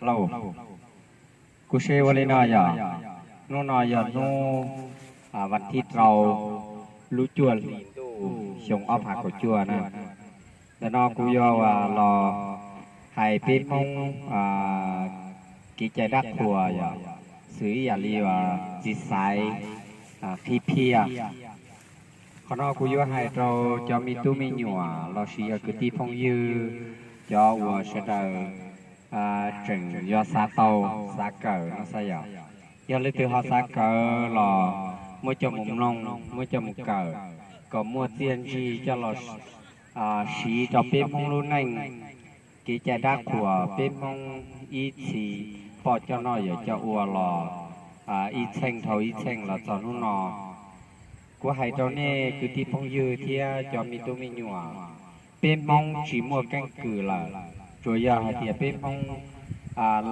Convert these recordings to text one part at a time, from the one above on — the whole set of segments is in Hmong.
Lauj, kuv saib ua li no yog, hnub no yog hnub vas thib rau lub cuaj hli ntuj xyoo ob phav kaum cuaj na. Ntawm no kuv yuav los hais peb Hmoob kev cai dab qhuas yog xws ib yam li txiv xaiv qhib phiaj. Qhov no kuv yuav hais rau cov me tub me nyuam lossis yog kwv tij phooj ywg, cov uas sawv daws tseem yuav xav tau, xav kawm no xav yom. Yog leej twg ho xav kawm los muab coj mus mloog, muab coj mus kawm, kom muaj txiaj ntsig coj los siv rau peb Hmoob lub neej. Kev cai dab qhuas peb Hmoob ib txhis poj coj noj yawm coj ua los ib txheej dhau ib txheej los txog hnub no. Kuv hais rau nej kwv tij phooj ywg thiab cov me tub me nyuam, peb Hmoob tsis muaj keeb kwm lawm, tsuas yog hais tias peb Hmoob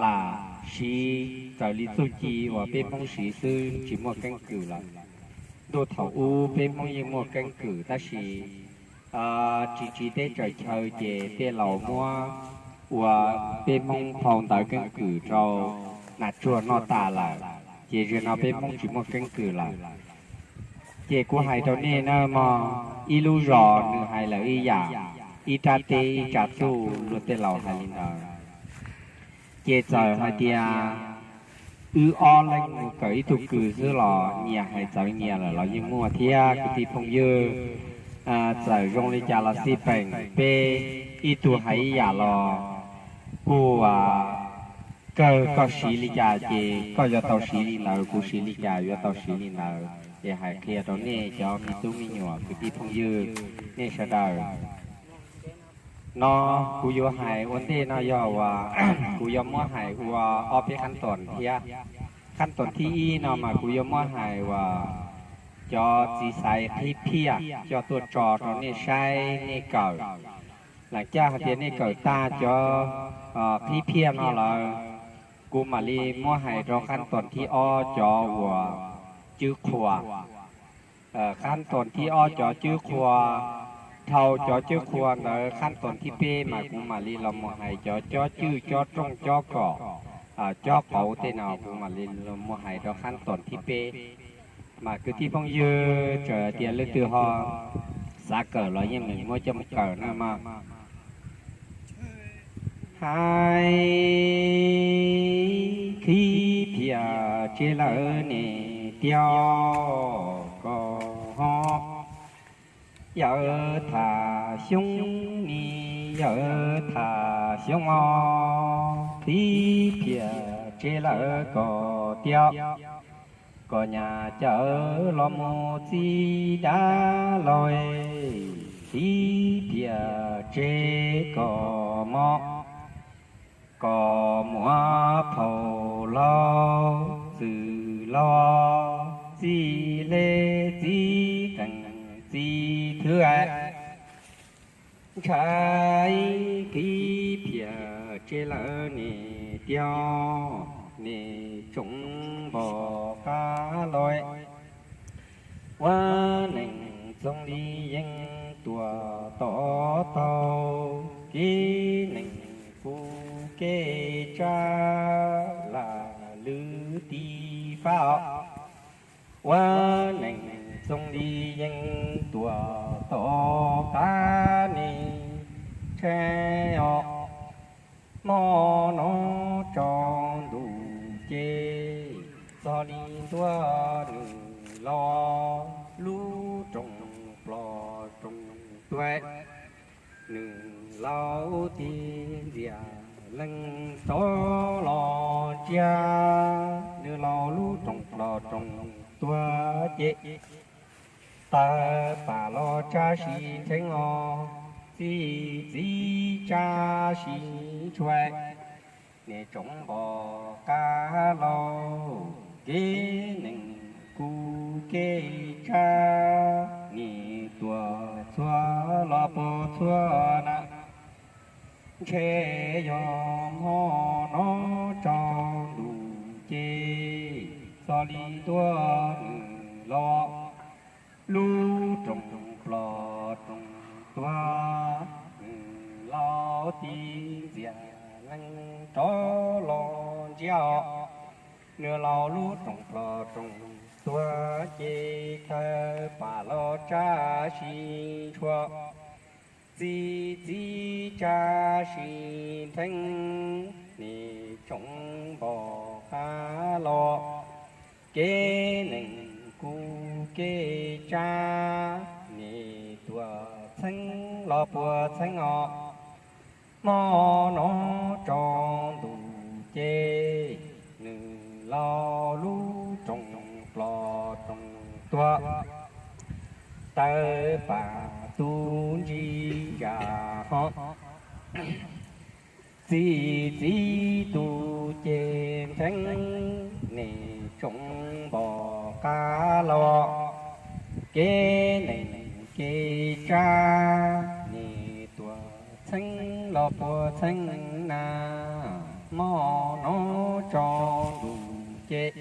lam siv raws li txuj ci uas peb Hmoob siv xwb, tsis muaj keeb kwm lawm. Ntuj thaum ub peb Hmoob yeej muaj keeb kwm tab sis tsis tsiv teb tsaws chaw ces tej laus muab ua peb Hmoob phau ntawv keeb kwm rau nas tsuag noj tas lawm, ces zaum no peb Hmoob tsis muaj keeb kwm lawm. Ces kuv hais rau nej na mog, ib lub zos nws hais lawm ib yam, ib rab teb ib tsav txuj, luag tej laus hais li ntawd. Ces txawm hais tias wb ob leeg mus kawm ib tug kws xwb los nyias hais txawv nyias lawm los yeej muaj thiab kwv tij phooj ywg. Txawm zoo li cas los xij peem, peb ib tug hais ib yam los kuj kawg, koj siv li cas ces koj yuav tau siv li ntawd, kuv siv li cas yuav tau siv li ntawd. Es hais qhia rau nej cov me tub me nyuam kwv tij phooj ywg, nej sawv daws. No kuv yuav hais ua ntej no yog uas kuv yuav muab hais ua ob peb qhab toom thiab. Qhab toom thib ib no mas kuv yuav muab hais uas cov txiv xaiv qhib phiaj coj tuaj tso rau nej saib nej kawm. Lam caj hais tias nej kawm tag cov qhib phiaj no lawm, kuv mam li muab hais rau qhab toom thib ob cov uas cwb qhua. Qhab toom thib ob cov cwb qhua, dhau cov cwb qhua ntawd qhab toom thib peb mas kuv mam li los mus hais cov cob cwj cob rooj cob kom cob qauv tej no kuv mam li los mus hais rau qhab toom thib peb. Mas kwv tij phooj ywg txawm tias leej twg ho xav kawm los yeej meem muab coj mus kawm na mog. Hais qhib phiaj tsev lawm ne tiag, koj ho yawm tham xyoob ni, yawm tham xyoob os, qhib phiaj tsev lawm koj tiag, koj nyam cawm los mus txij dab laug, qhib phiaj tsev koj mog, koj muaj phauj laug txwj laug, txij hle txij qeej txij thwv, ntshai qhib phiaj tsev lawm ne tiag, nej tsoom npog qab los. Ua neej txoos li yeej tuaj tom taug, kev neeg kuv kev tsav lam lwm tiv fab os. Ua neej txoos li yeej tuaj tom qab ne tshaj os. Hmo no tsaus ntuj ces txog li ntuj nws los, lub rooj ploj rooj tuag, nws laus tis ntxias leej tso los ntsia, nws laus lub rooj ploj rooj tuag ces tawg pam los tsa sis nrheev os, txi txiv tsa sis ntshua. Nej tsoom npog qab los, kev neeg kuv kev tsav, nej tuaj txhua los puag txhua na. Ntshe yog hmo no tsaus ntuj ces txog li ntuj nws los, lub rooj ploj rooj tuag, nws laus tis ntxias Neeg rov los ntsiab os, nws laus lub roos plom roos tuag ces thawj pam los tsa sis ntshua, txi txiv tsa sis ntheeb, nim tsoom npog qab los. Kev neeg kuj kev tsab, nim tuam txheeb los puag txheeb os. Hmo no tsaus ntuj ces nws laus lub roos plom roos tuag, tawg pam tus ntsis ntsa ho. Txi txiv tus ceg ntheeb, nim tsoom npog qab los. Kev neeg kev tsab, nim tuam txheeb los puag txheeb na. Hmo no tsaus ntuj ces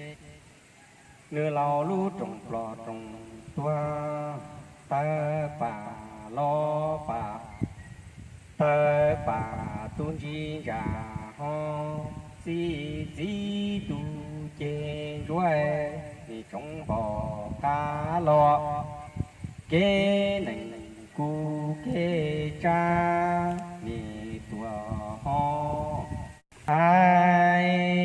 nws laus lub roos plom roos tuag, tawg pam los pam, tawg pam tus ntsis ntsa ho. Txi txiv tus ceg ntsuab, nim tsoom npog qab los. Kev neeg kuj kev tsab, nim tuam ho. Hais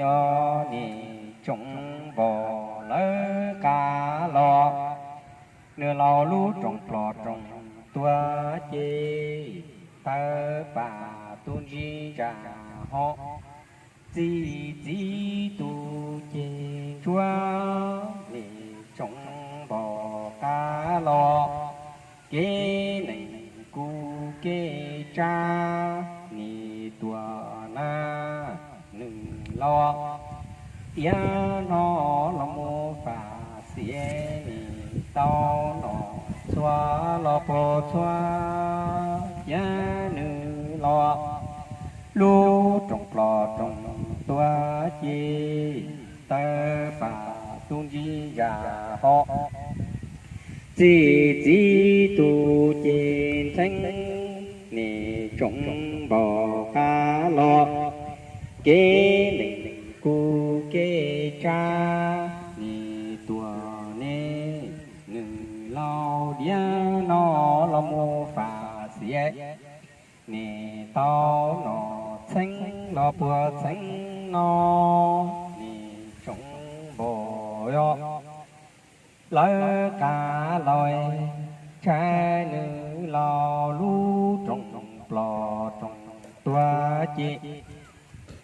yog nim tsoom npog lawv qab los, nws laus lub roos plom roos tuag ces tawg pam tus ntsis ntsa ho. Txi txiv tus ceg ntsuab, nim tsoom npog qab los. Kev neeg kuj kev tsab, nim tuam na nws laus. Tiav no los mus fam xiav, nim tau nom txhua los puag txhua, cia nws laus lub roos plom roos tuag ces tawg pam tus ntsis ntsa ho. Txi txiv tus ceg ntheeb, nim tsoom npog qab los. Kev neeg kuj kev tsab, nim tuam ne nws laus. Tiav no los mus fam xiav, nim tau nom txheeb los puag txheeb no, nim tsoom npog yog lawv qab los. Ntshai nws laus lub roos plom roos tuag ces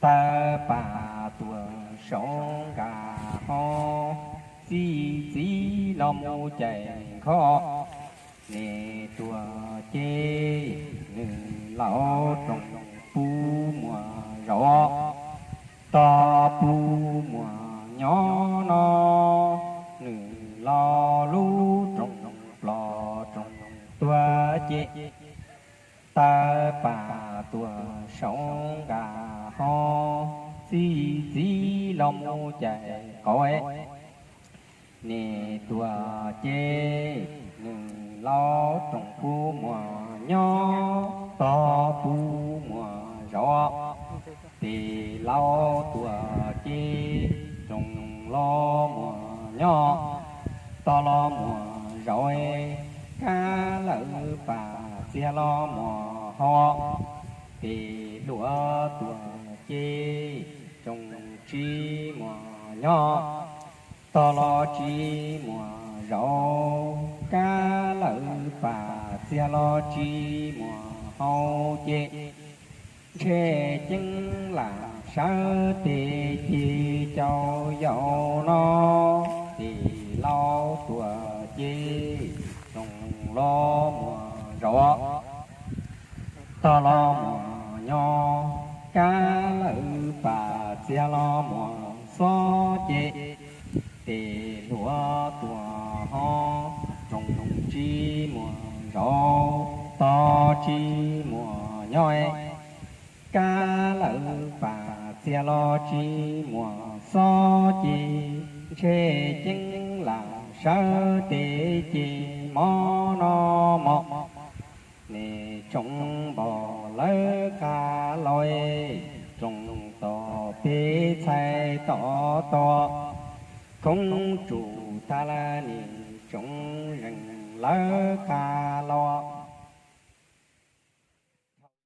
tawg pam tuam saum nkag ho. Txi txiv los mus cais nkoj, nim tuam ces nws laus roos pub muag zaum, tog pub muag nyob no. Nws laus lub roos plom roos tuag ces tawg pam tuam saum nkag ho. Txi txiv los mus cais qaum, nim tuam ces nws laus roos pub muag nyob, tog pub muag zaum. Tes laus tuam ces roos los muag nyob, tog los muag zaum, kab lawm pam txiag los muag hau. Tes hluav tuam ces roos tsis muag nyob, tog los tsis muag zaum, kab lawm pam txiag los tsis muag hau ces ntshe ceeb lam sawv tes ces cau yaus no. Tes laus tuam ces roos los muag zaum, tog los muag nyob, kab lawm pam txiag los muag xob ces tes hluav tuam ho roos tsis muag zaum, tog tsis muag nyob, kab lawm pam txiag los tsis muag xob ces ntshe ceeb lam sawv tes ces mov no mog. Nim tsoom npog lawv qab los, tsoom tog peb txhais tos tua, khoob tsum tag lawm nim tsoom zeem lawv qab los.